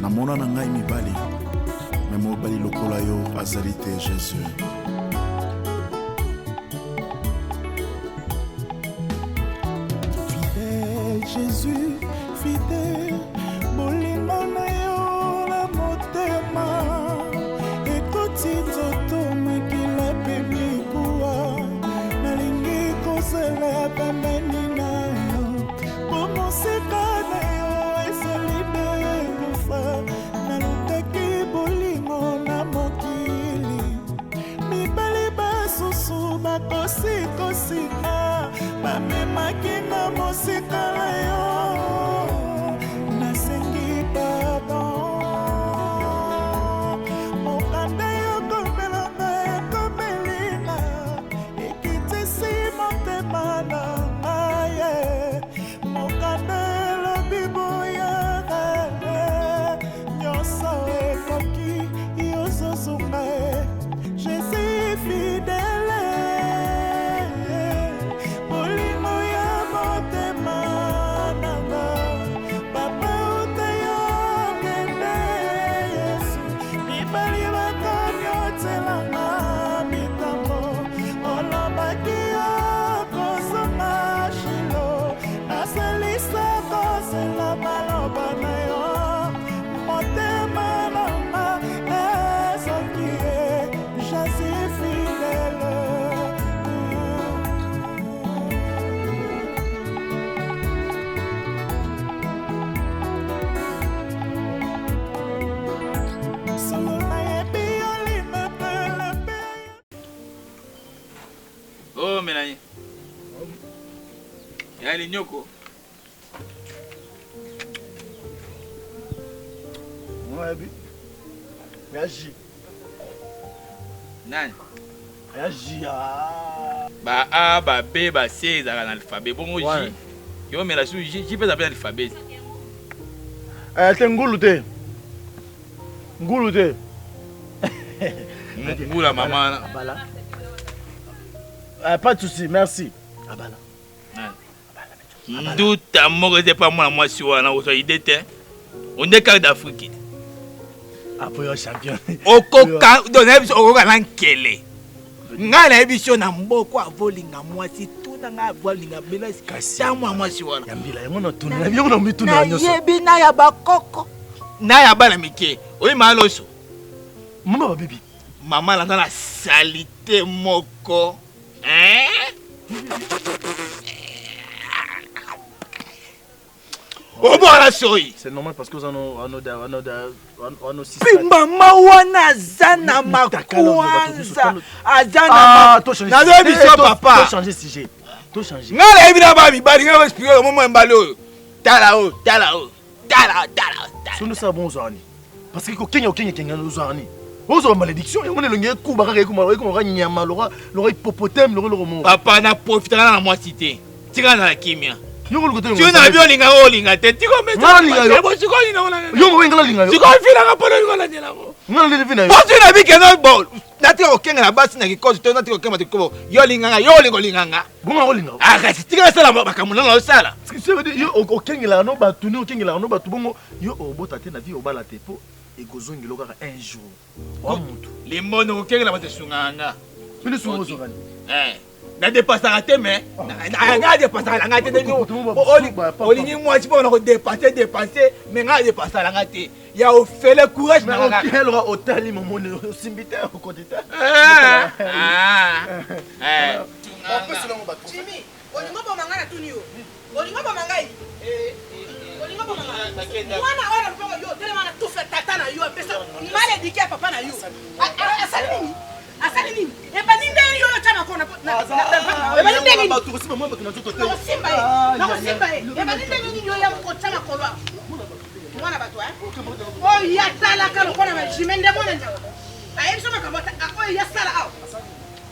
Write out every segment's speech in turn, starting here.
Namona na ngai mibali, me mobali lokola yo azali te Jesus. Fidèle Jésus, fidèle, bolingo na yo na motema ekoti nzoto makila mpe mikuwa, nalingi kozala pembeni na yo po mosika na yo ezali nde kufa. Nalukaki bolingo na mokili, mibali basusu bakosikosinga, bamemaki nga mosika na yo. Nasengi pardon, mokanda yo komelanga ekomelinga, ekitisi motema na ngai. Mokanda elobi boye, nyonso ekoki, yozozonga e. Je suis fidèle, bolingo ya motema na nga. Papa uta yo kende Yesu, mibali bakoniotelanga mitambo, olobaki okozonga Shilo, nasalisa kozela maloba na yo, motema na nga ezoki ye, je suis fidèle. Solo nayebi olingaka na Oh, Mélanie. Ya linyoko. Oyebi ya J. Nani? Ya J. ah. Ba A, ba B, ba C ezalaka na alphabet. Bongo J. Ouais. Yo mela su J, J mpe eza mpe na alphabet. Eh, te ngulu te. Ngulu te. Ngula mama wana. Abala. Eh, pas de souci, merci. Abala. Nani? Nduta moko eza epa mwana mwasi wana ozwa ide te. Onde carte d'Afrique. Apo yo champion. Okoka, donc nayebi biso okoka na nkele. Ngai nayebi biso na mboko avolinga mwasi tuna ngai avolinga bela Kasi. ta mwana mwasi wana. Ya mbila yango na tuna. Yango na mituna nyonso. Nayebi na ya bakoko na ya bana mike. Oyi maloso. Mama ba bibi. Mama naza na salite moko. Hein? Obwaka soyi. C'est normal parce que ano ano ano ano six. Mpe mama wana aza na makwanza, aza na Ah, to changer. nazoyebi biso papa. To changer sujet. To changer. Ngai nayebi na ba mibali, ngai baexplike yo mwa mibali oyo. Tala oyo, tala oyo, tala, tala, tala. Sono ça bon ozwani. Parce que kokenya okenya kenga ozwani. Ozwa malédiction yango na elongi ekuba kaka ekuma ekuma kaka nyama loka loka hippopotame loka loko mo. Papa na profitaka na mwasi te. Tika na kimia. Yo koluka te. Soki na bi olinga oyo olinga te, tika omesa. Nga nalinga yo. Bo sikoyo nini ona. Yo mo nga nalinga yo. Sikoyo filaka pona olinga olandela yango. Nga nalinga vi na yo. Po soki na bi keno bon, natika kokengela na basi na kikosi to natika kokengela bato kikobo. Yo olinganga, yo olinga olinganga. Bongo na kolinga. Ah kasi tika nasala makambo nanga osala. Parce que ça veut dire yo okengelaka no bato ni okengelaka no bato bongo yo obota te na vie obala te po ekozongela kaka un jour. Wa mutu. Limbondo kokengela bato esungaka nga. Bino sunga ozongani. Eh. Na depasaka te mais nga depasaka na nga te ndenge olingi mwasi mpo na kodepase depase mais nga depasaka na nga te ya ofele courage na nga kaka. Eloka otali momoni osimbi te okoti te. Jimmy, olingo boma ngai na tuni yo. Olingo boma ngai. Olingo boma ngai. Mwana wana lupango yo telema na tufa tata na yo apesa mal éduqué ya papa na yo. Asali nini? Asali nini? Ebandi nde yo yo tya makolo na ebandi ndenge nini? Bato kosimba mwa bato na nzoto te. Nakosimba ye. Nakosimba ye. Ebandi ndenge nini yo ya kotya makolo awa? Mwana bato eh? Oyo ye atalaka lokola majime nde mwana nyama. Ayebi so makambo oyo ye asala awa.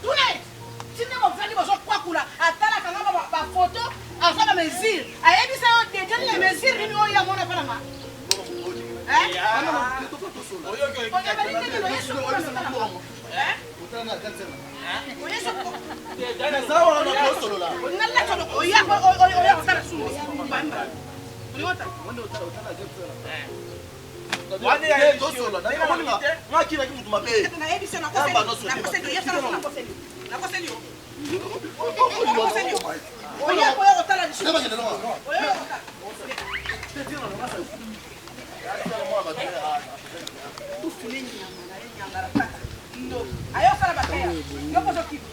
Tuna ye. Tina bovandi bozokwakula atalaka nga bafoto aza ba mesure ayebisa yo deja nini mesure nini oyo amona mpa na nga. Ngakinaki motu mabe. Nayebisi yo, nakoseli yo, nakoseli yo. Oya koya kotala lisusu. Oya kotala. Tufune nyama na ye nyangala kaka. Ndoki. Ayo osala bateya. Yo pozo kipa.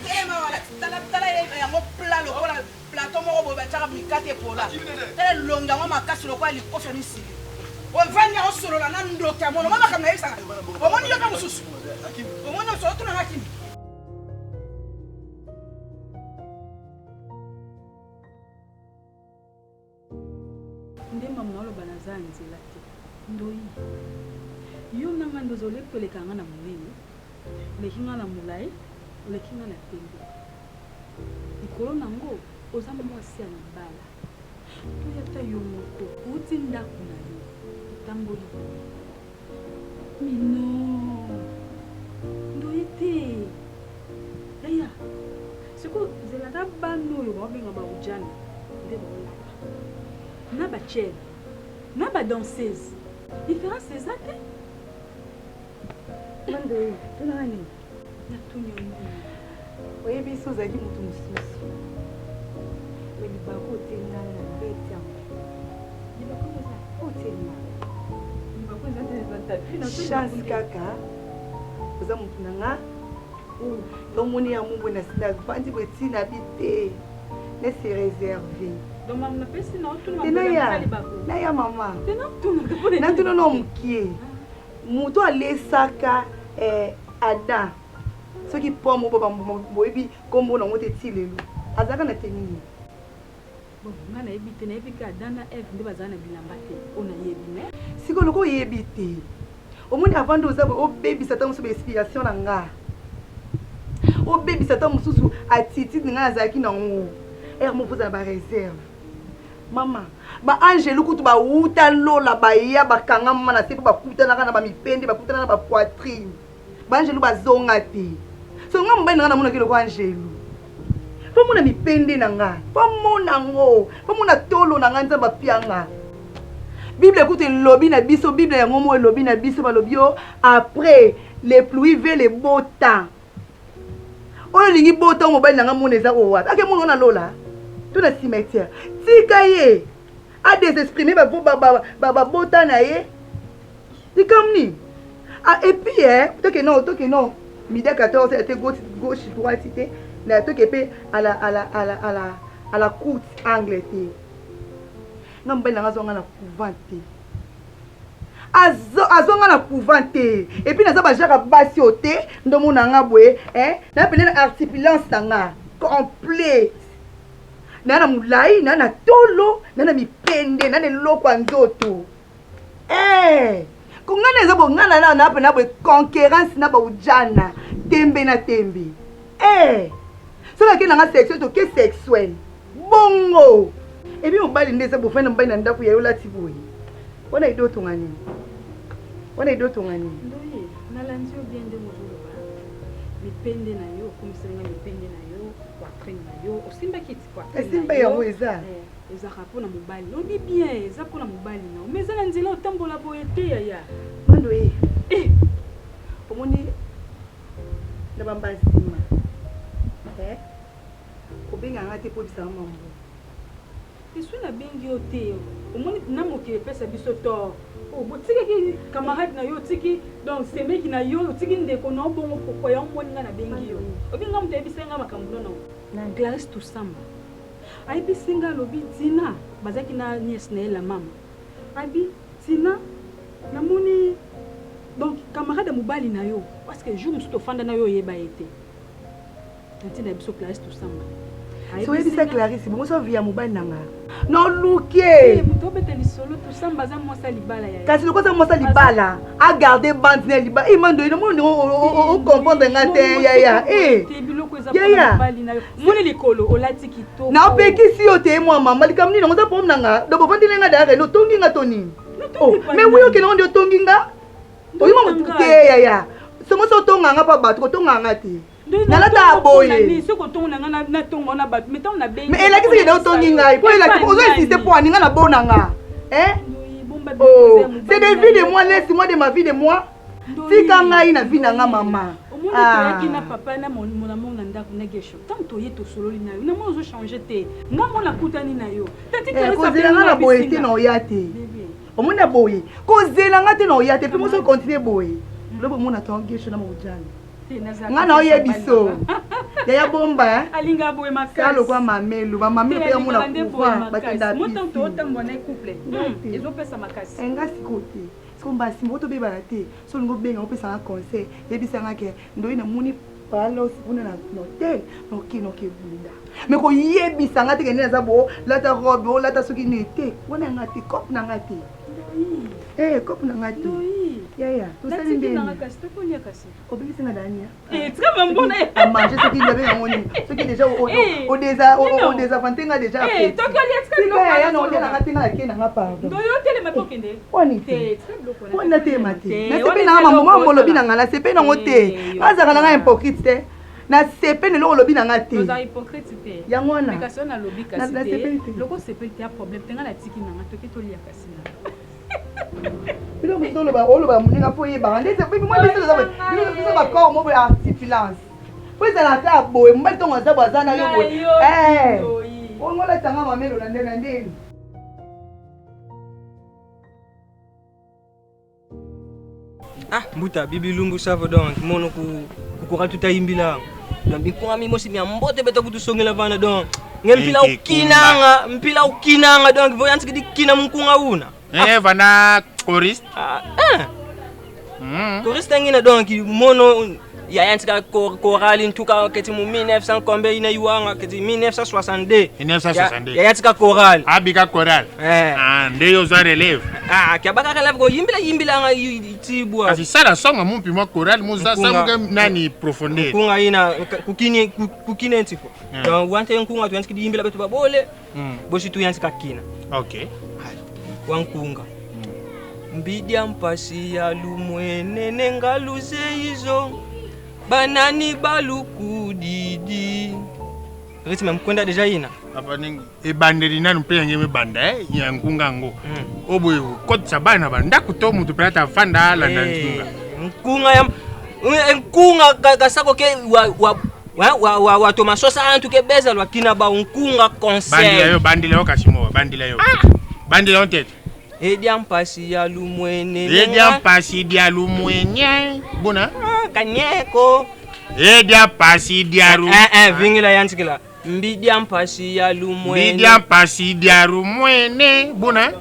Telema wana tala tala yango plat lokola plateau moko boye batiaka mikate epola. Tala elongi yango makasi lokola likofi ya misili. Ovandi yango solola na ndoki ya mono. Mama makambo nayebisaka. Omoni yo mpe mosusu. Omoni yo otuna nga kimi. Nde mamu naoloba naza ya nzela te ndoyi yo na nga ndozi oleki koleka nga na monene oleki nga na molai oleki nga na pembe likolo na ngo oza mwasi ya libala toya ata yo moko outi ndako na yo otamboli boye mais non ndoyi te yaya sikoyo zela ata bana oyo baobenga baujana nde baolapa na ba chene na ba danseuse différence eza te. Mande, tuna nini? Natuni yo nini? Oyebi so ozalaki moto mosusu. Me libaku otie ngai na beti yango. Libaku eza otie ngai. Libaku eza te eza tapi. Chance kaka oza moto na nga. Tomoni ya mumbo na vandi boye tina bi te. Ne se réserver. Donc maman napesi na otuna naya naya mama. Natuna na mokie. Moto alesaka eh, Adam soki pomo bo boyebi kombo nango te ti lelo azalaka na teni nini? Bon, nga nayebi te, nayebi ke Adam na Eve nde bazala na bilamba te, oyo nayebi mais sikoyo lokola oyebi te omoni avant nde oza boye obebisa ata mosusu ba inspiration na nga obebisa ata mosusu attitude na nga nazalaki nango heure moko ozala ba reserve mama ba angelu kutu bawuta lola baya bakanga mama na se mpo bakutanaka na bamipende bakutanaka na bapoitrine baangelu bazonga te so nga mobali na nga namonaki lokola angelu mpo mona mipende na nga mpo mona ngo mpo mona tolo na nga nzambe apia nga bible kutu elobi na biso bible yango mo elobi na biso balobi yo après les pluies ve le beau temps oyo olingi bota mobali na nga mona eza oyo wapi ake mona na lola to na cimetière tika ye a desexprime babota na ye likambo nini ah, et puis eh, toke non toke non midi 14 ete gauche gauche droite te na toke mpe à la, à la, à la, à la, à la courte angle te nga mobali na nga azwanga na couvent te azwa nga na couvent te epuis naza bajaka basi oyo te ndomona nga boye eh? na pene na artipulance na nga complete na na molai na na tolo na na mipende na na eloko ya nzoto eh! kongana eza bongana na na pena boye conquérance na baujana tembe na tembe eh! soki ake nanga sexuel toke sexuel bongo ebi mobali nde eza bofanda mobali na ndako ya yo olati boye wana ede otonga nini wana ede otonga nini ndoye nalandi yo bien ndenge ozoloba mipende na yo okomiseli nga mipende na yo poitrine na yo osimbaki ti poitrine esimba yango eza eh, ezalaka mpo na mobali olobi bien eza mpo na mobali na yo mais eza na nzela otambola boye te yaya mandoye eh. omoni na bambasima eh? Kobenga nga te po oyebisa nga mambo. Eswi na bengi yo te omoni na mokili epesa biso tort oh botikaki camarade na yo otiki donc semeki na yo otiki ndeko na yo bongo pourquoi yango omoni nga na bengi yo obi nga moto ayebisaki nga makambo no no Clarisse Tusamba ayebisi nga alobi Tina bazalaki na nièce na ye la mama abi Tina namoni donc camarade ya mobali na yo parce que jour mosusu tofanda na yo oyeba ye te Tantine na biso Clarisse Tosamba. So oyebisa Clarisse bongo so vie ya mobali na nga. Noluki ye. Eh, moto obeta lisolo Tosamba aza mwasi ya libala ya. Kasi lokola aza mwasi ya libala, a garder bande na libala. Eh mando ino moni o comprendre nga te yaya. Eh. Te biloko eza Yaya. pona mobali na yo. Moni likolo olati kitoko. Na opekisi yo te mwa mama likambo nini yango oza problème na nga. Donc bovandeli nga dayaka ino otongi nga to nini? Oh, mais oui okende ngo nde otongi nga. Oyima motu te yaya. Somo so otonga nga pa bato kotonga nga te. Nalata boye. Soki otongo na nga na tongo na bato, mais ntango nabengi. Mais elakisi ke otongi ngai. Po elakisi ozo insiste po aninga na bona nga. Hein? Oh, c'est des vies de moi, laisse-moi de ma vie de moi. Tika ngai na vie na nga mama. Omoni toyaki na papa na mon amour na ndako na gesho. Ntango toye tosololi na yo, na moni ozo changer te. Nga mona kutani na yo. Tati eh, kozela nga na boye te na oya te. Omoni na boye. Kozela nga te na oya te. Pe moso continue boye. Lobo mona to gesho na mojani. Nga na oye biso. Yaya bomba. Alinga boye makasi. Lokwa mamelu, ba mamelu pe mona couvent bakenda. Moto to tambwa na couple. Ezopesa makasi. Nga sikote. Siko mbasi moko tobebana te. So olingi obenga opesanga conseil, yebisanga ke ndoyi namoni palos kuna na hotel noke noke bunda. Mais koyebisanga te ke nde naza bo lata robe olata soki nini te. Wana yanga te, cope na nga te. Eh, cope na nga te. Yaya, tosali ndeni. Obebisi nga dania. Eh, tika mambona. A manger soki nde yango nini. Soki déjà o desa o désavante nga déjà. Eh, toki olia tika biloko. Tika yaya na olia na nga te nga na ke na nga pardon. Ndoyo otelema mpe okende. Wani te. Wani natema te. Nasepeli na nga mama molobi na nga nasepeli nango te. Azalaka na nga hypocrite te. Nasepeli na eloko olobi na nga te. Oza hypocrite te. Yango wana. Mais kasi wana alobi kasi te. Loko osepeli te ya problème te nga natiki na nga toke tolia kasi na. Biloko mosusu oloba oloba moninga mpo oyebaka nde mwa biso biso bacor mo boye artifilance po ezala ata boye mobali ntongo aza boye aza na yo boye ongo olatanga mamelo na nde na ndeni. Ah, mbuta bibi lumbu savo donc mono ku kukoka tutayimbila donc bikunga mimosi mya mbote beta kutusongela vana donc nge mpila ukinanga mpila ukinanga donc voyansi kidikina munkunga una. Eh, vana choriste. Ah, eh. Choriste ngina donc mono yayantika chorale ntuka keti mu 1900 combien ina yuanga keti 1962. 1962. Yayantika chorale. Abika chorale. Eh. Ah, nde yo za relève. Ah, kyabaka relève ko yimbila yimbila nga tibwa. Kasi sala songa mumpi mwa chorale muza samuke nani profondeur. Nkunga ina kukini kukine ntiko. Donc wante nkunga tuyantika yimbila betu babole. Bosi tuyantika kina. Okay. Wankunga. Mbidya mpasi ya lumwenene ngaluze izo banani balukudidi rythme mkwenda deja ina apa ningi ebandeli nanu mpe yange mebanda eh, ya nkunga yango oyo boye kokotisa bana bandako to moto mpe ata afanda alanda nkunga nkunga ya nkunga kasako ke wa wa wa wa tomasosa antu ke beza lwa kina ba nkunga concert bandila yo bandila yo kasi mowa bandila yo bandila yo tete edia mpasi ya lumwene edia mpasi dia lumwene bona kanyeko edia mpasi dia ru eh eh vingila yantikila mbidia mpasi ya lumwene mbidia mpasi dia lumwene bona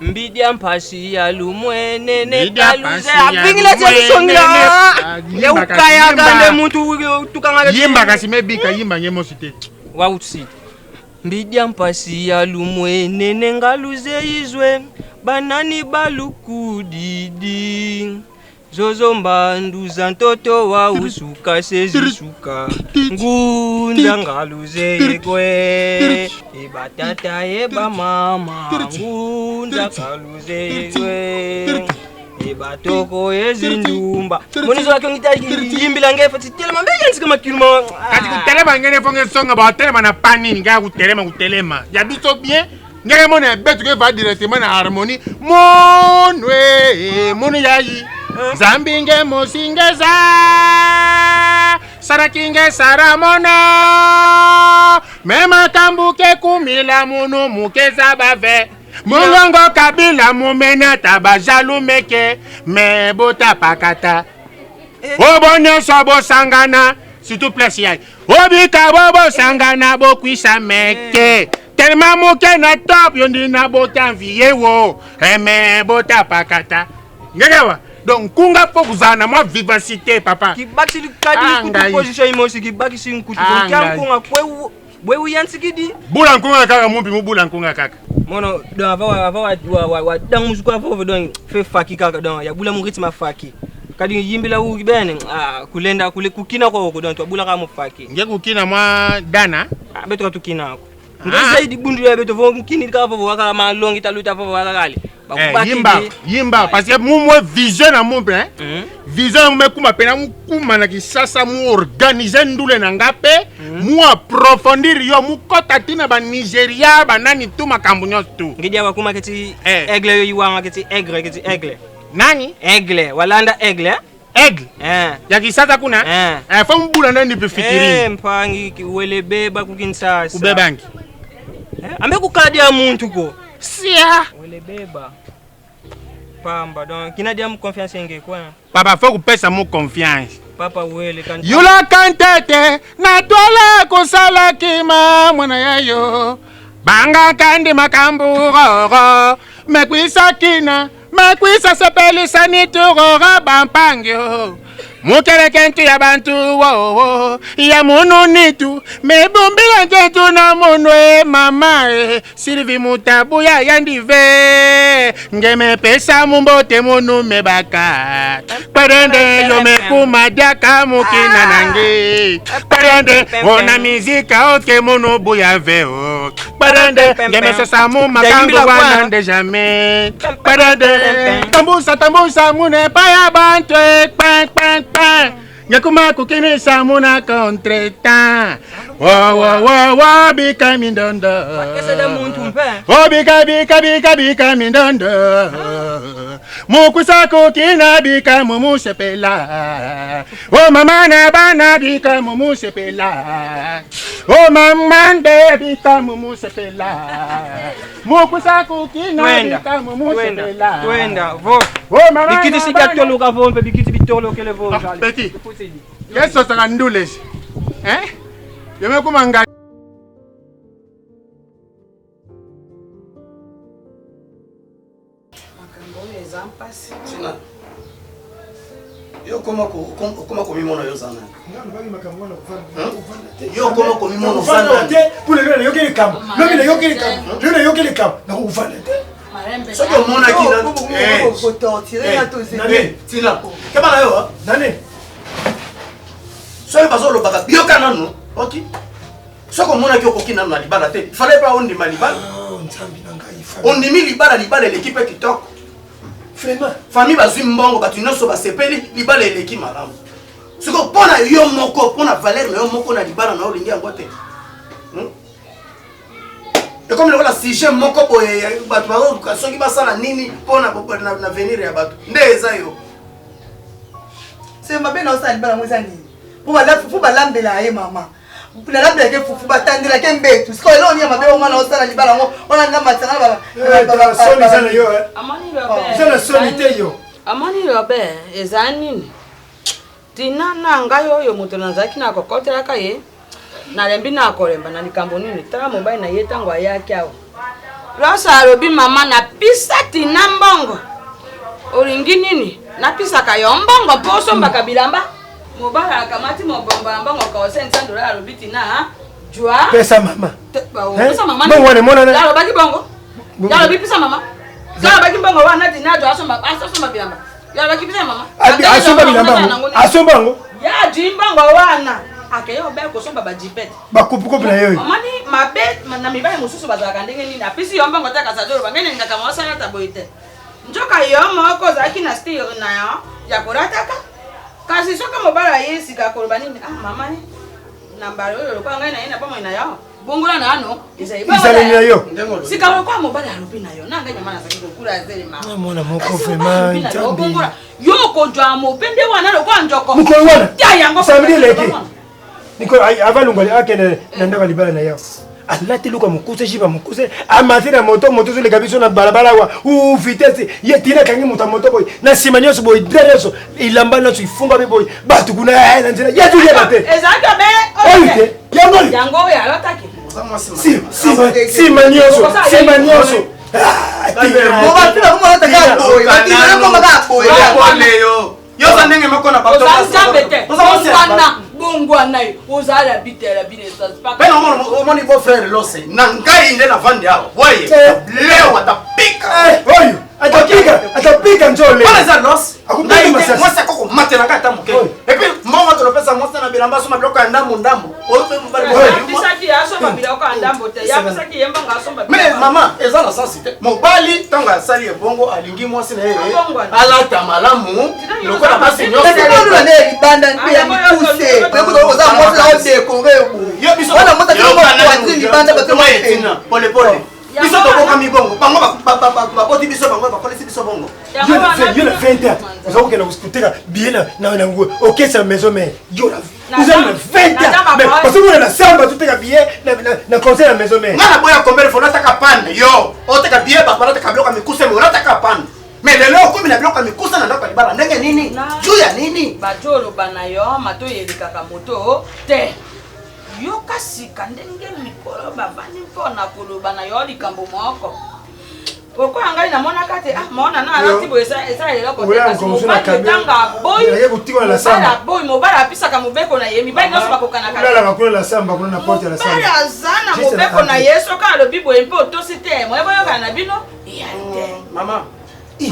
mbidia mpasi ya lumwene ne kaluze avingila tia lusongila ya ukaya kande muntu tukanga yimba kasi mebika yimba ngemosi te wautsiti mbidia mpasi ya lumwene ne ngaluze izwe banani balukudidi zozo mbanduza ntoto wa usuka sezisuka ngunda ngaluze yekwe ebatata ebamama ngunda ngaluze yekwe ebatoko ezindumba monizo wake ngita yimbila ngefa titelema mbeyanzika makiluma kati kutelema ngene fonge songa batelema na panini ngaya kutelema kutelema ya biso bien ngeke mona ebetu ke va directement na harmonie monwe monu yayi nzambi nge mosingeza sarakinge saramono me makambu ke kumila munu mukeza bave mulongo kabila mumenata bajalumeke me botapakata obo nyonso bosangana surtout place yayi obika bo bosangana bokwisa meke tellement moke na top yo ndi na bota vie wo eme bota pakata ngekewa donc nkunga mpo kozala na mwa vivacité papa kibakisi kadi kutu position imosi kibakisi nkutu kya nkunga kwe bwe uyansikidi bula nkunga kaka mumpi mubula nkunga kaka mono donc avant avant wa wa dang musuku avo donc fe faki kaka donc ya bula mu rythme faki kadi yimbila u bene ah kulenda kule kukina kwa ko donc twabula ka mu faki nge kukina mwa dana ah beto tukina ko nge zaidi bundu ya beto vo kini ka vo waka malongi taluta vo waka kale. Eh, yimba yimba parce que mu mwe vision na mu mpe hmm? vision na mu mekuma mpe na mukuma na kisasa mu organise ndule na nga mpe hmm. mu approfondir yo mukota ti na banigeria banani tu makambo nyonso tu ngidi bakuma keti eh. aigle yo yiwanga keti aigle keti aigle nani aigle walanda aigle eh? aigle eh. ya kisasa kuna eh. Eh, fo mubula nde ndipe fikiri eh, mpangi welebeba kukinsasa kubebangi eh, ambe kukadia muntu ko sia welebeba pamba donc kinadia mu confiance nge kwa papa fo kupesa mu confiance papa wele kan yula kantete na twala kosala kima mwana ya yo banga kandi makambo roro mekwisa kina mekwisa sepelisa niturora bampangio mukeleke ntu ya bantu wowo ya munu nitu mebumbila nketu na munu e mama e sylvie mutabu ya yandive ngemepesa mumbote munu mebaka kperende yo mekuma diaka mukina nangi kperende ona mizika oke munu buya ve o kperende ngemesosa mu makangu wana nde jamais kperende tambusa tambusa mune paya bantu e kpen kpen kpen ngekuma kukinisa muna contretemps wo wo wo wo bika mindondo o bika bika bika bika mindondo mukusa kukina bika mumusepela o mama na bana bika mumusepela o mama nde bika mumusepela mukusa kukina bika mumusepela twenda vo o mama bikiti sika toloka vo mpe bikiti bitolokele vo ah, petit kesosaka ndulesi hein yomekuma ngai makambo oyo eza mpasi tina yo okoma komimona yo oza nani yo okoma komimona oza nani te mpo lelo nayoki likambo lobi nayoki likambo lelo nayoki likambo nakokofanda te soki omonaki tina keba na yo nani soki bazolobaka yoka nanu oki soki omonaki okoki nanu na libala te fale mpe ondima libala oh, ondimi libala libala eleki mpe kitoko vraiment famille bazwi mbongo bato nyonso basepeli libala eleki malamu sikoyo mpo na yo moko mpo na valeur na yo moko na libala na yo olingi yango te hmm? ekomi lokola sujet moko boye bato bazoluka soki basala nini mpo na avenir ya bato nde eza yo se mabe na osala libala yango eza nini mpo balambela ye mama nalambelaki fufu batandelaki mbetu sikoyo eloko nini ya mabe omwana osala libala yango wana nga matanga eza na soni te yo amoni lobe eza nini tina na ngai oyo moto nazalaki na kokotelaka ye nalembi na kolemba na likambo nini tala mobali na ye ntango ayaki awa losa alobi mama napisa tina mbongo olingi nini napisaka yo mbongo mpo osombaka bilamba mobali akamati mobombo ya mbongo kose nsandola alobi tina jwa pesa mama pesa mama mbongo wana emonana alobaki bongo alobi pesa mama alobaki mbongo wana tina jwa asomba bilamba alobaki pesa mama asomba bilamba yango asomba yango ya jwi mbongo wana akeye obaya kosomba bajipete bakopukopu na ye oyo omoni mabe na mibali mosusu bazalaka ndenge nini apesi yo mbongo te kasi azoloba ngai nalingaka mwasi alata boye te nzoka yo moko ozalaki na style na yo ya kolataka kasi soki mobali aye sika akoloba nini ah mama na mbala oyo lokola ngai na ye na bomoi na yo bongola nano ezaleli na yo sika lokola mobali alobi na yo na ngai mama nazalaki kokula azelema mwana moko vraiment nzambe yo okozwa mopende wana lokola njoko mokolo wana yango samedi eleki mikolo avalongoli akende na ndako ya libala na yo alati luka mokuse jipa mokuse amati na moto moto ezoleka biso na balabala awa u vitesse ye tina akangi moto ya moto boye na nsima nyonso boye dre nyonso elamba nyonso ifungami boye bato kuna eh, na nzela ye azoliyeba te oyo te yango nsima nyonso nsima nyonso yo oza ndenge moko na bato oza nzambe te bongwana bongwana yo oza la bite la bine mpe omoni beau frère lose na ngai nde navandi awa boye eh. leo atapika eh, oyo atapika atapika nzole wana eza los ngai te mwasi akokomatelaka ata moke epuis mbongo tolopesa mwasi na bilamba. bilamba asomba biloko ya ndambo ndambo. Oyo mpe mobali moko ya yuma. Apisaki asomba biloko ya ndambo te. Ye apesaki ye mbongo asomba Mais biloko. mama eza na sensi te. Mobali ntango asali ebongo alingi mwasi na ye Abongwana. alata malamu lokola basi nyonso. Kasi nde libanda mpe ya mikuse oza mwasi na odekore Yo biso wana mwasi Yoka nanu, poitrine libanda bato Toma etina polepole. Biso tokokami bongo bango baboti biso bango bakolisi biso bongo. Yo na 20 ans oza kokenda koteka billet na okesa ya maison mare yo oza na 20 ans mais parce que na samba toteka billet na concert ya maison mare nga na boya combien de fois olataka pane yo oteka billet bato balataka biloko ya mikuse me olataka pane mais lelo okomi na biloko ya mikuse na ndako ya libala ndenge nini juu ya nini Bato oloba na yo matoi elekaka moto te. Yoka sika ndenge mikolo bavandi mpo na koloba na yo likambo moko. Okoya ngai namonaka te ah mona na alati boye eza eloko te Oya kasi nkomoso na mobali camion. otanga aboyi Naye kotikala na mobali samba. aboyi mobali apisaka mobeko na ye mibali nyonso bakokanaka te. olalaka kuna na samba kuna na porte ya la Mobali samba aza na Juste na mobeko na entrée. ye soki alobi boye mpe otosi te moye boyokana na bino eyali te. Mama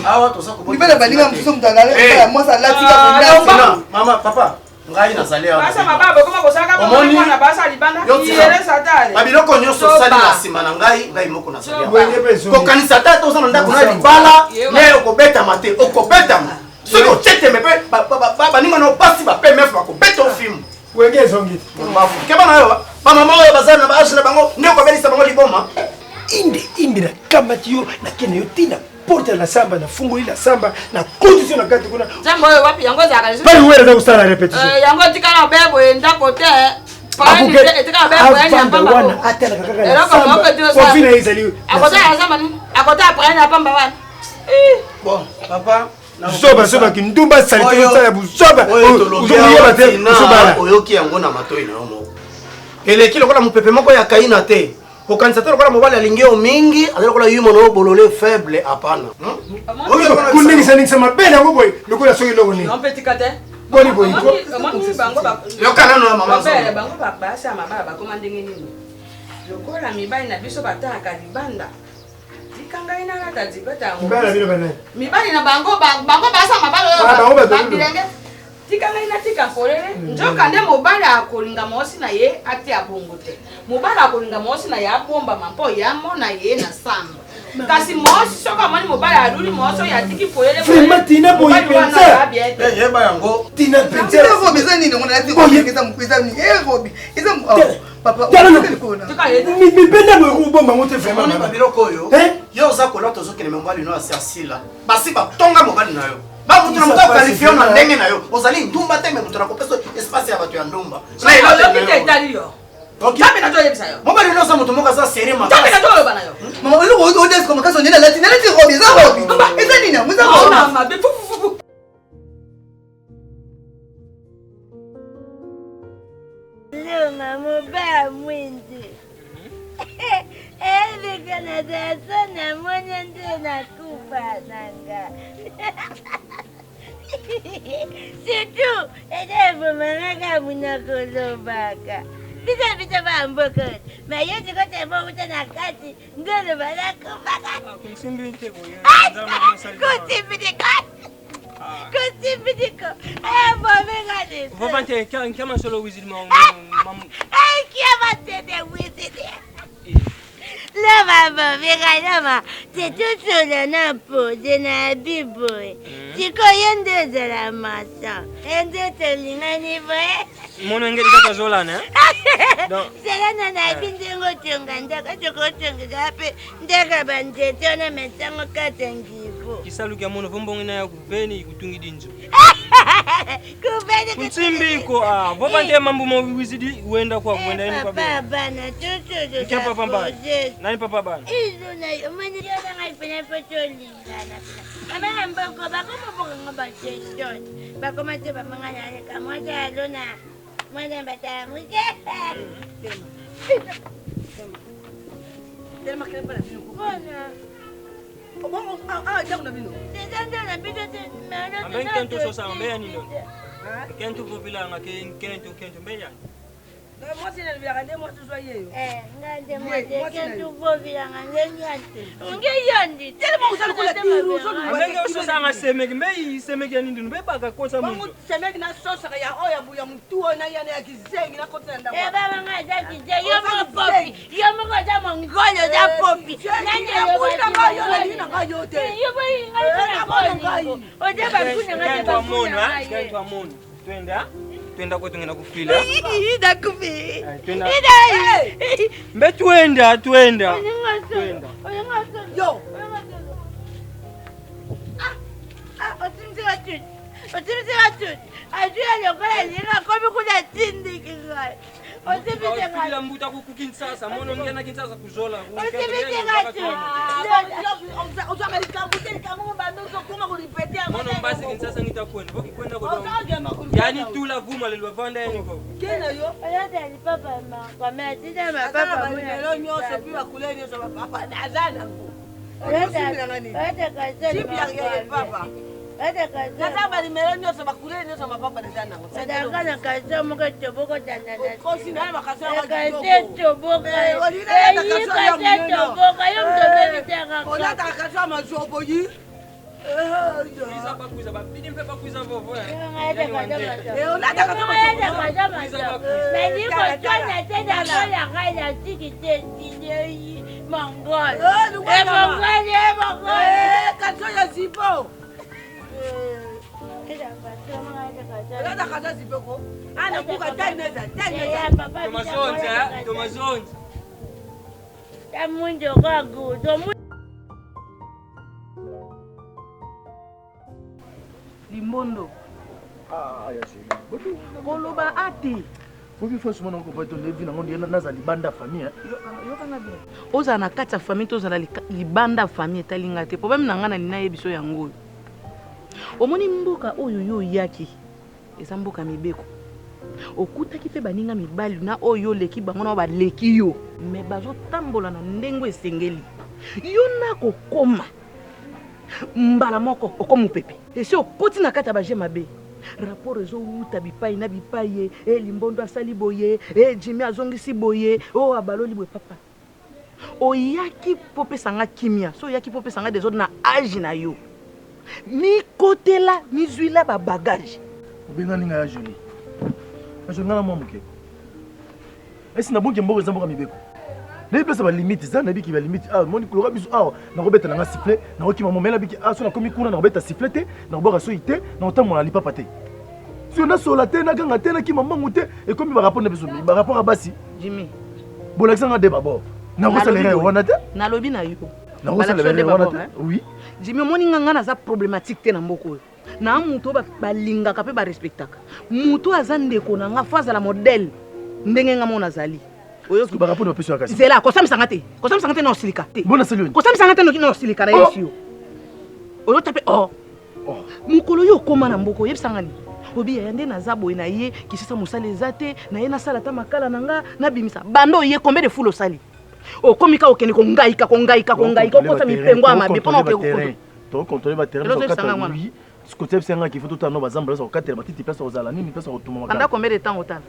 awa toza kobota libala baninga mosusu moto alala mwasi alati Ah, kaka mama papa ngai nazali awa Basa mababa bokoma kosalaka bongo Omoni? mwana basa libanda Yo tika. iyelesa tale. babiloko nyonso Soba. osali na nsima na ngai ngai moko nazali awa. Wenge mpe ezongi. kokanisa te ata oza na ndako na libala ne okobetama te okobetama soki oteteme mpe baninga na basi ba pmf bakobeta ofimu wenge ezongi te keba na yo bamama oyo baza na baage na bango nde okobelisa bango liboma inde inde nakamati yo nakende yo ntina porte ya la samba nafungoli la samba nakotisi yo na kati kuna Nzambe oyo wapi yango ezalaka lisusu? pai wera aza kosala répétition Eh, yango etikala obe boye ndako te. Paani te, etikala obe boye ya avanda pamba wana bo. atalaka kaka la Eloko moko samba te osala. kofi na ye ezali Akota ya zamba nini? Akota ya praine ya pamba wana. Eh. bon papa zoba zoba kindumba salite Oyo- osala buzoba oyo tolobi ozokoyeba awa te tina, ozobala oyoki yango na matoi na yo moko eleki lokola mopepe moko ya kaina te kokanisa te lokola mobali alingi yo mingi azali lokola yumo na yo bolole faible apana koningisaningisa mabele yango boye lokola soki eloko nini Non petit kate. Boni boye ko. Omoni bango ba Yoka nanu ya mama Robert, Zola. bango ba basi ya mabala bakoma ndenge nini? Lokola mibali na biso batalaka libanda. Tika ngai nalata dipeta yango. Mibali na bino banani? Mibali na bango bango basa mabala oyo Ah, bango bato ba- bilenge. Tika ngai natika polele. Nzoka nde mobali akolinga mwasi na ye atia bongo te. Mobali akolinga mwasi na ye abombama mpo ye amona ye na samba. Kasi mwasi soki amoni mobali aluli mwasi oyo atiki polele boye, Vraiment, Tina boye mobali wana penza. aza bien te. yeba yango tina eza robi eza nini ngo nalati robi eza eza nini eh robi eza oh, papa Tala no. likolo mibenda boye kobomba yango te omoni vraiment babiloko oyo yo oza kolata ozokende mobali no asi asila basi batonga mobali na yo bamoto na moto akalifie yo na ndenge na yo ozali ndumba te me moto na kopesa espace ya bato ya ndumba Soki oyoki te etali yo. Nzambe nazo oyebisa yo. mobali no oza moto moko aza sere Nzambe nazo oloba na yo. mama eloko odesko makasi onde nalati nalati robi eza robi eza nini yango eza robi Mauna mabe fufufufu. Loma mobaa mwindi ebika na daso namoni nde nakufa nanga surtout eza ebomangaka muna kolobaka biso biso bamboka mayo sikote bouta na kati nde oloba nakufaka kosimbidiko kosimbidiko ebomingani Vovante nkama solo wizidi ma Kiamatete wizidi. Loma bobika loma tetusola na pose na biboye sikoyo nde ozala mason ende tolingani boye mono ngeli kaka zolana zala na nayebi ndenge otonga ndako soki otongisa mpe ndaka banzete wana mesango kata ngivu kisaluki ya mono vombonge na ya kuveni ikutungi dinzo kuveni kuntsimbiko ah vovante mambo mo wizidi wenda kwa wenda yini kwa papa bana tutuzo Nkia papa bana nani papa bana izuna omoni yona ngai pena mpo tolingana pena mama na mboko bakoma bokanga bakestion bakoma te bamanga na aleka mwasi alona mwana batala moke mpona ndako na bino eza nde na biso te ambe nkento sosa ambe ya nino nkento vovilanga ke nkento nkento mbe yani Mwasi nalobelaka nde mwasi ozwa ye yo. Eh, nga nde Ye, mwasi mwasi na yo. ekentukovilanga nde nyante unge yondi Telema oza lokola tiru, ozoluka Ndenge ososanga semeki mbe isemeki ya nini mbe baka kosa Bango muntu. semeki nasosaka ya oyo ya bu- ya mutu oyo na yana ya kizengi nakotela ndako. Eh, baba nga aza kizengi yo Oza moko popi kizengi. yo moko oza mongolo oza Eh, popi kizengi, Nani naboyi na alobaki ngai yo, mongolo? nalingi na ngai yo te. Eh, yo boyi ngai Eh, mpo na naboyi na ngai. bolingo. Oza bakuna ngai te Twenda bakuna mono, ngai ye. twenda mono. Twenda. Twenda kwetu ngenda kufila. Nakufi. Twenda. Mbe twenda, twenda. Twenda. Yo. Otimisika tuti azuya lokola linga akomi kuna tindiki ngai otimisika Kufila mbuta ku Kinshasa, mono ngena Kinshasa kuzola. otimisika tuti Ozwaka likambo te likambo ngo bando ozokoma korepete yango. Mono mbasi Kinshasa ngitakwenda. Bokikwenda ko. Ozogema kuripeta Yani tula vuma lelo vanda yani ko. Kena yo. Oyotali papa makwame atinda Aza na mapapa banimero nyonso mpe bakule nyonso bapapa naza nango. Osimbelanga nini? Jipe ya ye papa. Naza banimero nyonso bakule nyonso mapapa naza nango. ozalaka na kaso moko toboko Okosi na bakaso ya kase toboka Eh, olingi nalata eyi kaso ya kase monene. toboka yo moto obebisaka Olataka kaso ya mazobo yi. Kuiza bakuiza babidi mpe bakuiza vovo. Kaso ya zipo. Olata kaso ya zipo ko. Ana buka taineza taineza. Tomazonza, tomazonza. Limbondo. Koloba ate. Fobi franchement nako pas ton vi nango ndiye naza libanda famille. Yokanga bien. Ozala na kati ya famille to ozala libanda ya famille etali nga te. Problème na nga na nina yebi so yango oyo. Omoni mboka oyo yo oyaki eza mboka mibeko. Okutaki mpe baninga mibali na oyo oleki bango na oyo baleki yo. Mais bazotambola na ndenge esengeli. Yo na kokoma mbala moko okomi mopepe. Esi okoti na kati ya baje mabe. Rapport ezowuta bipai na bipai ye, e Limbondo asali boye, e Jimmy azongisi boye, o abaloli boye papa. Oyaki mpo opesa nga kimia, so oyaki mpo opesa nga desordre na age na yo. Mikotela, mizwila ba bagage. Obengani nga ya Jolie. Ya Jolie nga na mwa moke. Esi na bonke mboka eza mboka mibeko. Nayebi place ba limite eza nayebi ki ba limite ah moni kuloka biso awa nakobeta na nga sifflet nakokima momela biki ah so nakomi kuna nakobeta sifflet te nakobwaka soyi te nakotambola na lipapa te. Soki nasola te naganga te nakima mbangu te ekomi ba rapport na biso ba rapport ya basi. Jimmy. Bolakisa nga de babord. Nakosala erreur wana te. Nalobi na yo. Nakosala erreur wana te. Oui. Jimmy omoni nga nga naza problématique te na mboka oyo. Na moto oyo balingaka mpe barespectaka. Moto aza ndeko na nga fo azala modèle ndenge nga mona azali. Oyoki ba rapport na pesi kasi. Zela kosambisa nga te. Kosambisa nga te na osilika te. Bona sali yo. Kosambisa nga te noki na osilika na yebisi yo. Oyota pe oh. Mokolo yo okoma na mboka oyebisa nga nini? Obi yaya nde naza boye na ye kisisa mosala eza te na ye nasala ata makala na nga nabimisa banda oye combien de fulu osali okomi ka okende kongaika kongaika kongaika okosa mipengo ya mabe mpona oke kokondo tokocontrole baterrain Eloko oyebisa nga wana. oui kotia bisa nga qu'il faut totala no bazamba place kokatela matiti place kozala nini place kotuma banda combien de temps otala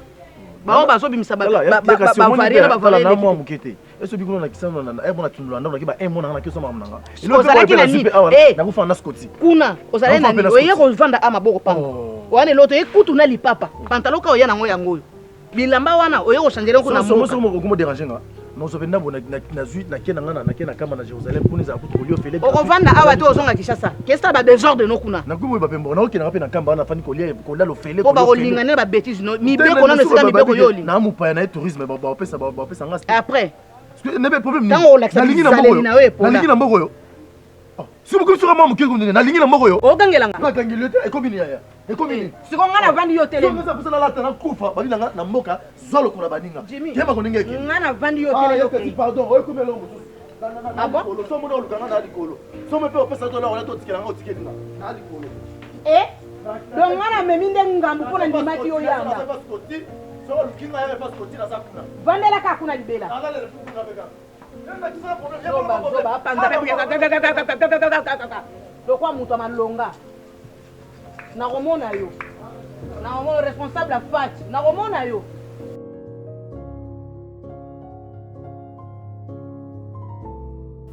bango bazobimisa na bavarie na bavarie mwa moke te eso bikuna na kisano na na tundula ndako naki ba un mois nanga naki osoma nanga Ozalaki na nini? Eh! nakufa na scoti kuna ozalaki na nini oye kovanda a maboko pamba wana eloto ye kutu na lipapa pantalo ka oya nango yango oyo bilamba wana oye kochangele yango na mboka okomo déranger nga nozwa mpe ndambo nazwi nake na nga nake na kamba na jérusalem kuna ezala kutu kolia ofele okovanda awa te ozonga kinshasa kesala badesordre no kuna nakomi boye bapembo naokendaka mpe na kamba wana nafandi kolia kolia lofele po bakolinga nde babétise no mibeko nano esika mibeko yo olinga na mopaya na ye tourisme bapesa bapesa nga après nebe problème ntango olakisa bizaleli na yo epola nalingi na mboka oyo soki bokomi soka mwa moke komi nalingi na mboka oyo ogangela nga nagangeli yo te ekomi nini yaya ekomi nini siko nga navandi yo telemi soki mposa nalata nakufa babi nanga na mboka zwa lokola baninga yeba koninga ekende nga navandi yo telemi pardon oyo ekomi eloko mosusu Ah bon? So mona oluka nga na likolo so mpe opesa to lako to otikela nga otikeli nga na likolo Eh? Donc nga namemi nde ngambo mpo na ndimaki yo yamba soki oluki nga yaka epa scoti naza kuna vandela kaka kuna libela nalalele kuna mpe kaka Zoba, zoba, apanza pe lokwa moto ya malonga nakomona yo nakomona responsable ya fati nakomona yo.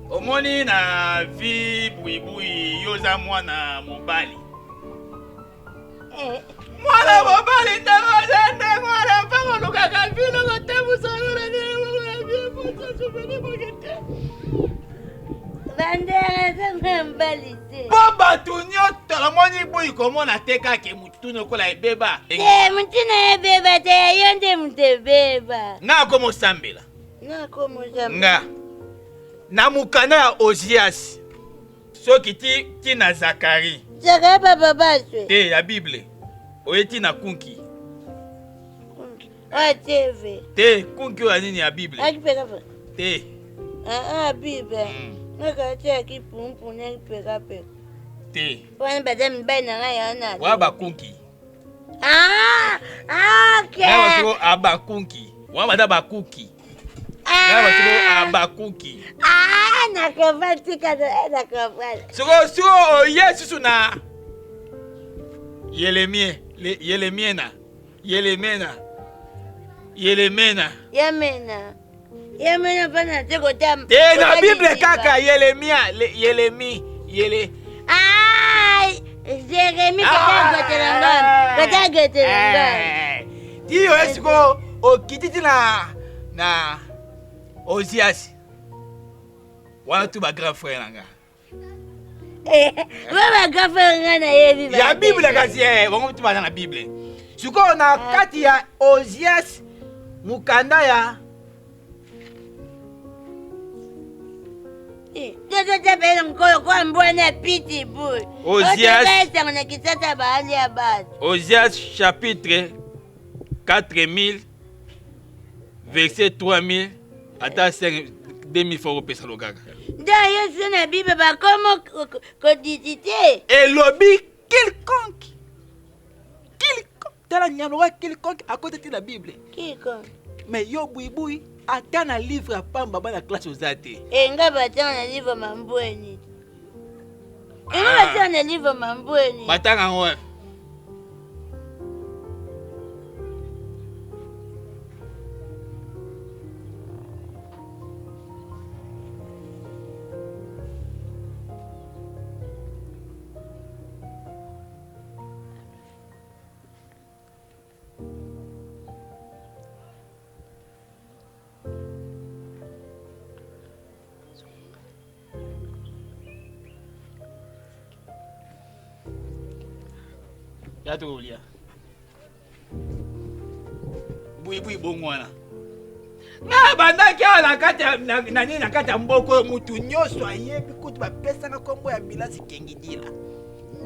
Omoni na vie buibui yo oza mwana mobali. Eh. Mwana mobali ndenge oza ndenge wana mpe kolukaka vino kotambusa mpo bato nyonso namoni bui komona te kaka motu lokola ebeba te motu na ebeba te yo nde motu ebeba nga akomosambela nga na mokanda ya ozias soki ti ti na zakari zakari papa baswe te ya bible oye ti na kunki oyo tv te kunki oyo ya nini ya bible te ah, ah, bible nakatiaki pumpu nakipekapeka te wana baza mibali na ngai yana wa bakunki Ah, ah, ok. Nga abakuki. Wana baza bakuki. Nga basiko abakuki. Ah, na comprendre tika eh, na comprendre. Siko siko oye susu na Yelemie, le, Yelemiena, Yelemena, Yelemena. Yemena. Yemena pana te kota. Te na Bible kaka Yelemia, le, Yelemi, Yele. Ah, Jérémie kota gotela ngam. Kota gotela ngam. Ti oye siko okiti ti na na Ozias. Wana tu ba grand frère na nga. Ba grand frère nga nayebi. Ya Bible kasi eh bango tu baza na Bible. Sikoyo na kati ya Ozias mokanda ya Ozias chapitre 4000 verset 3000 ata 5 2000 fois kopesa lokaka nde yesu na bible bakomo kodidi te elobi quelconque quelconque tala nyaloka quelconque akota te na bible quelconque mais yo buibui ata na livre ya pamba bana classe oza te e nga batanga na livre mambweni enga batanga na livre mambweni batanga yango wapi ya tokolia buibui bongo wana nga bandaki awa na kati na nini na kati ya mboka oyo motu nyonso ayebi kutu bapesanga nkombo ya milasi kengidila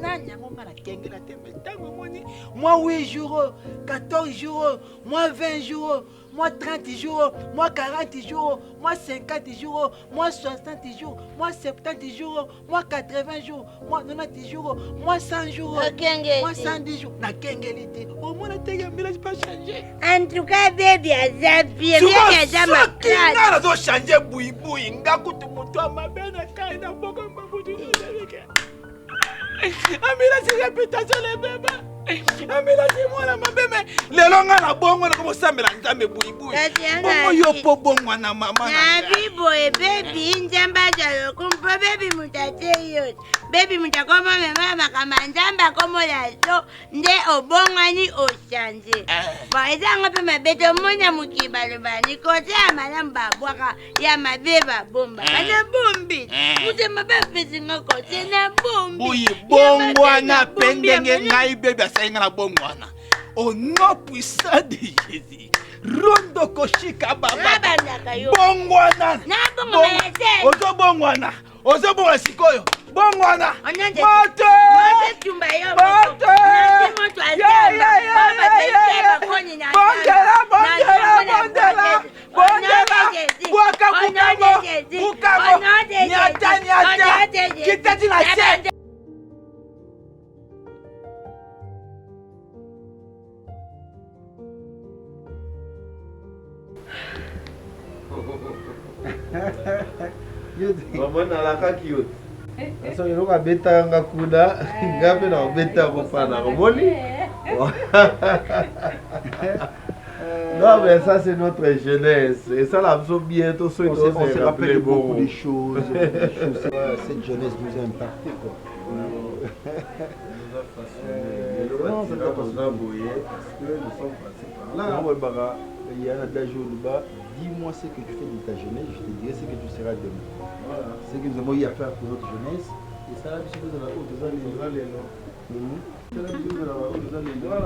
nani yango nga nakengela te me ntango omoni mwa 8 jours oyo 14 jours oyo mwa 20 jours oyo mwa 30 jours oyo mwa 40 jours oyo mwa 50 jours oyo mwa 60 jours mwa 70 jours oyo mwa 80 jours mwa 90 jours oyo mwa 100 jours oyo mwa 110 jours nakengeli te omona teke mbila pas change en tout cas bebi aza bien bebi aza makasi nga nazo change buibui nga kutu moto ya mabe na kai na mboka mbakutu amilasi reputation lebeba amilasi mwana mabe me lelo nga na bongo nakomosambela nzambe buibui bongo yo mpo bongwana mama nabi boye bebi nzambe aza lokumu mpo bebi moto atie yo bebi moto akoma mema makambo ya nzambe akomola so nde obongwani ochange eh. bon eza yango mpe mabe te omoni ya mokili balobani kote ya malamu babwaka ya mabe babomba eh. nabombi eh. moto ya mabe apesi nga kote nabombi boye bongwana mpe ndenge ngai bebi asali nga na bongwana au nom puissant de jésus rondo koshika baba bongwana ozobongwana ozobonga sikoyo bongwana moto moto bondela bondela bondela bondela bwaka bukango bukango nyata nyata kitati na se Mama nalakaki yo te soki eloko abetaka nga kuna nga mpe nakobeta yango mpa na omoni. Non, mais ça, c'est notre jeunesse. Et ça, la faisons bientôt. On se rappelle de beaucoup de choses. Cette jeunesse nous a impacté, quoi. Nous a façonné. Non, ça t'a parce que nous sommes passés par là. Il y a un adage au bas, dis-moi ce que tu fais de ta jeunesse, je te dirai ce que tu seras demain. Voilà. Ce que nous avons eu à faire pour notre jeunesse, et ça,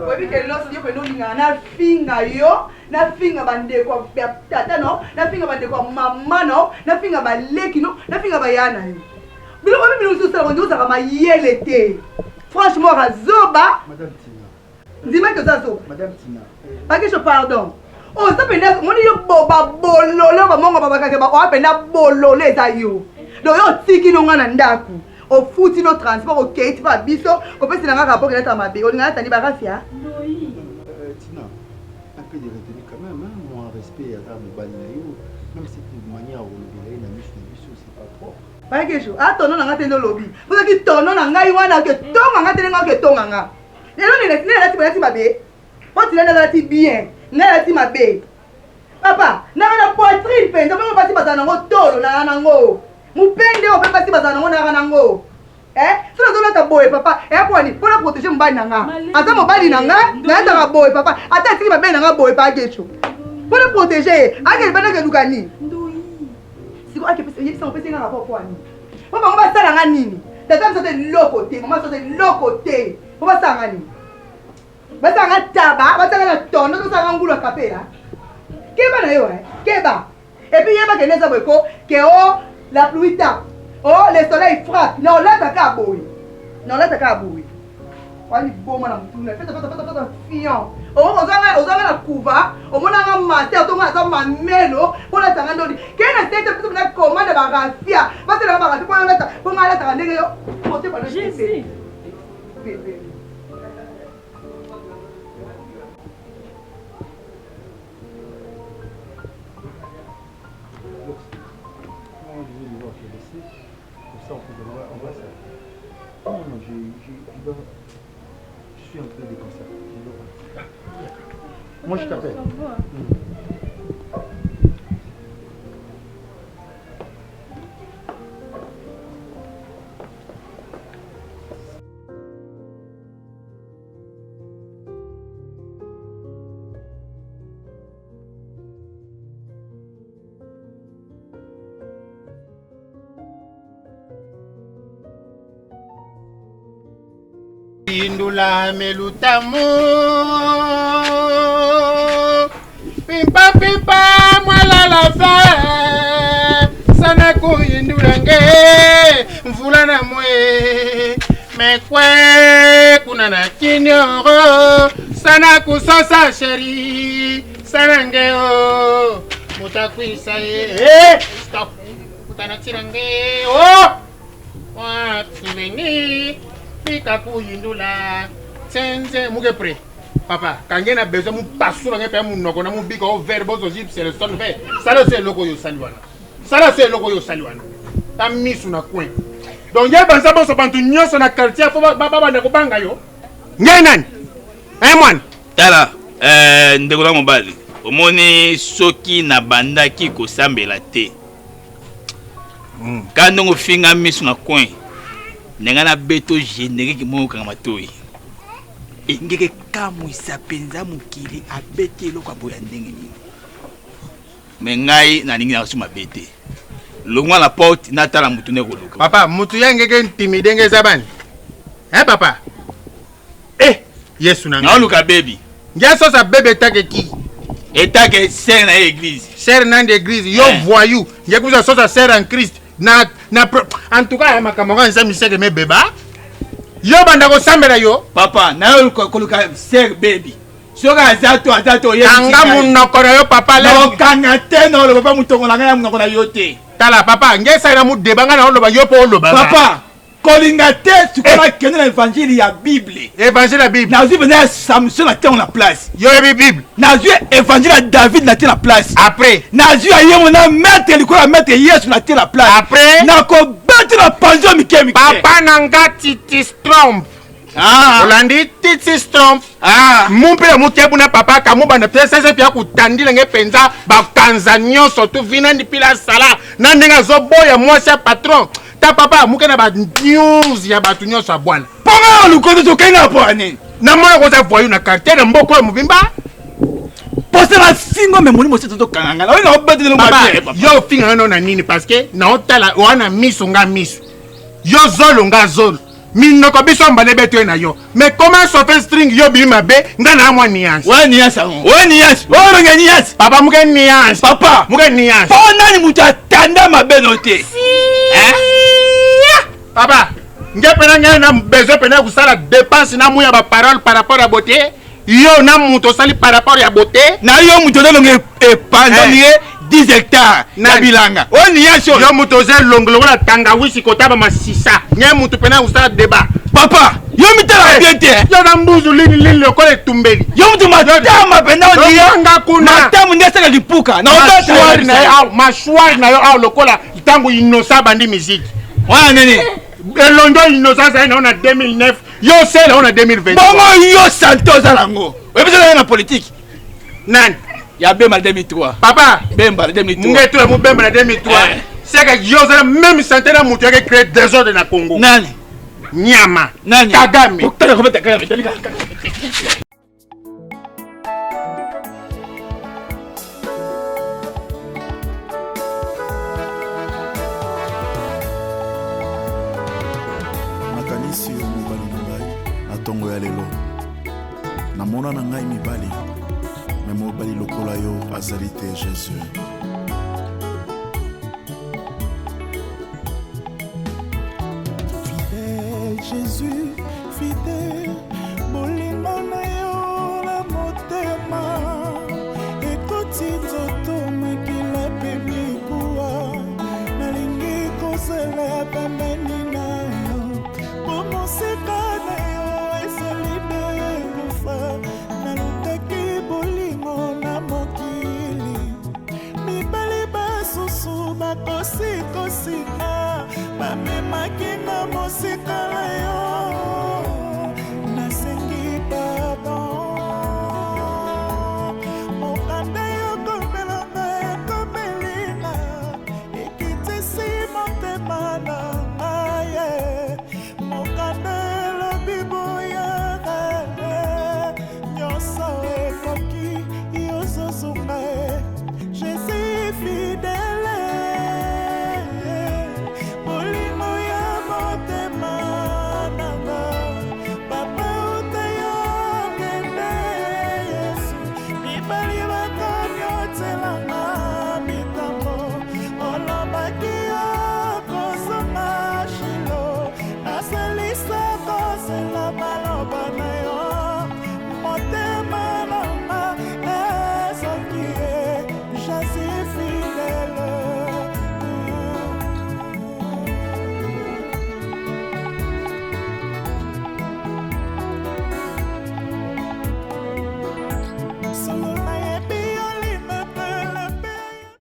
oyebi ke losi yo mpena olingaka nafinga yo nafinga bandeko ya tata no nafinga bandeko ya mama no nafinga baleki no nafinga baya na yo biloko oyebi biloko mosusu osalaka ozalaka mayele te franchement razoba ndima ke oza zoba bakesho pardon oza mpenza omoni yo babolole bamongo babakake oya mpenza bolole eza yo donc yo otiki no nga na ndako ofuti no transport okei ti pa biso kopesela nga rapport elata mabe olinga natani barafia euh, tina un peu de retenue quand même hein? moi respect aza mobali na yo même cette manière olobela ye na miso na biso c'est pas propre bakesho atono na nga te nde olobi ozaki tono na ngai wana oketonga nga te ndenge oketonga nga lelo nde nalati bolati mabe po tina nalati bien ngai nalati mabe papa nanga na poitrine mpenza bongo basi bazala nango tolo nanga nango mopende oyo mpe basi bazala nango nanga nango eh soki nazolata boye papa eya mpo nini mpo na protege mobali na nga aza mobali na nga nalataka boye papa ata atiki mabe na nga boye pa ageco mpo na protege ye akende bana keluka nini siko akeyebisa opesi nga rapport mpo nini mpo bango basala nga nini tata biso te eloko te mama biso te eloko te mpo basala nga nini basala nga taba basala nga na tondo tosala nga ngulu ya kapela keba na yo eh. keba epuis yeba kende eza boye ko ke o oh, la pluie tape o oh, le soleil frappe na olata kaka boye na olata kaka boye wani liboma na motuna feta feta feta feta fion ozanga ozanga na kuva omonanga master to nga aza mamelo mpo olatanga ndoni kee na sete biso na commande barafia basalaka barafia mpo olata mpo nga alataka ndenge yo motema no Comme ça, on, peut, on va, on va ça. Non, non, je, je, je, dois, je suis un peu déconcerté. Je dois partir. Moi, je t'appelle. Indula melutamu pimpa pimpa mwalala fe sana kuyindula nge mvula na mwe mekwe kuna na kinioro sana kusosa sheri sana nge o mutakwisa ye eh, stop mutanatira nge o wa souvenir fika kuyindula tsenze muke pre papa kange na besoin mupasula nge mpe munoko na mubika o vert bozo gypse le son mpe sala so eloko oyo osali wana sala so eloko oyo osali wana ta misu na coin donc ye banza bonso bantu nyonso na quartier fo babanda kobanga yo ngai nani e mwana tala eh, ndeko na mobali omoni soki nabandaki kosambela te Kaka ndenge ofinga miso na coin na ngai nabeto generique moko okanga matoi engeke ekamwisa mpenza mokili abeti eloko ya boye ya ndenge nini me ngai nalingi na so mabe te longwa na porte natala motu nde koluka papa motu ya ngeke intimide nge eza bani e papa eh yesu na ngai naoluka bebi nge sosa bebe etake ki etake sere na ye église sere nandi église yo eh. voyou nge kuza sosa sere en christ na na en tout cas ya makambo yango eza miseke mebeba yo banda kosambela yo papa nayo koluka sere bebi soki aza to aza to kanga monoko na yo papa okanga te na oloba pa motongo na ngai ya monoko na yo te tala papa nge esali na modeba ngai na oloba yo mpo oloba papa kolinga te sikoyo nakende na évangile ya bible évangile ya bible nazwi mpenza ya samson na ntango na place yo oyebi bible nazwi évangile ya david na tie na place après nazwi ya ye mona maître likolo ya maître yesu na tie na place après nakobeti na panzi ya mike mike papa na nga titi stromp Olandi titi stromp mu mpe ya mukebu na papa kamubanda mpe sese mpe ya kutandila nge mpenza bakanza nyonso tu vina ndi pila asala na ndenge azoboya mwasi ya patron ta papa muke na ba news ya bato nyonso ya bwana mponga lukoto tokei na mpo ya nini? Namona koza voyou na quartier na mboka oyo mobimba. Posa bafingo me molimo se totokanga ngai oyo naobetele. Papa, yo ofinga nga na nini? Parce que naotala wana miso nga miso, yo zolo nga zolo, minoko biso mbala ebeto ye na yo. Mais comment sofe string yo bimi mabe, nga na mwa nuance. Oya nuance yango, oya nuance, oyo olonga nuance. Papa, muke nuance. Papa, muke nuance. Mpo nani moto atanda mabe no te? Papa, nge mpena ngai na besoin mpena ya kosala dépense na muya baparole par rapport ya beauté. Yo na moto osali par rapport ya beauté. Na yo moto ozalonga epanzani ye 10 hectare na bilanga, oyo nuance oyo. Yo moto oza elongo lokola tangawisi kotaba masisa, ngai moto mpena ya kosala débat. Papa, yo mitalaka bien te. Yo na mbuzu lini lini lokola etumbeli. Yo moto matama mpenza. Olonga kuna. Matamu nde asala lipuka na mashwari na yo awa, mashwari na yo awa lokola ntango Innocent abandi miziki. Wana nini? Elongi oyo Innocent azali na yo na 2009, yo osela yo na 2020. Bongo yo sante oza nango, oyebi oza na politike. Nani? Ya Bemba na 2003. Papa. Bemba na 2003. Ngeto ya mobemba na 2003, seke yo ozala même sante na moto yaki créer désordre na Congo. Nani? Nyama. Nani? Kagame. Otala kobeta Kagame. Nakanisi yo mobali na ngai na ntongo ya lelo. Namona na ngai mibali, me mobali lokola yo azali te. Jésus fidèle, Jésus fidèle, bolingo na yo na motema ekoti nzoto, makila mpe mikuwa. Nalingi kozala pembeni na yo, po mosika na yo ezali nde kufa. Nalukaki bolingo na mokili, mibali basusu bakosikosinga, bamemaki nga mosika na yo. Nasengi pardon, mokanda yokomelanga ekomelinga, ekitisi motema na ngai. Mokanda elobi boye, nyonso ekoki, yozozonga. Jésus fidèle, bolingo ya motema nanga. Papa, uta yokende Yesu, mibali bakonyotelanga mitambo. Olobaki okozonga Shilo, nasalisa kozela.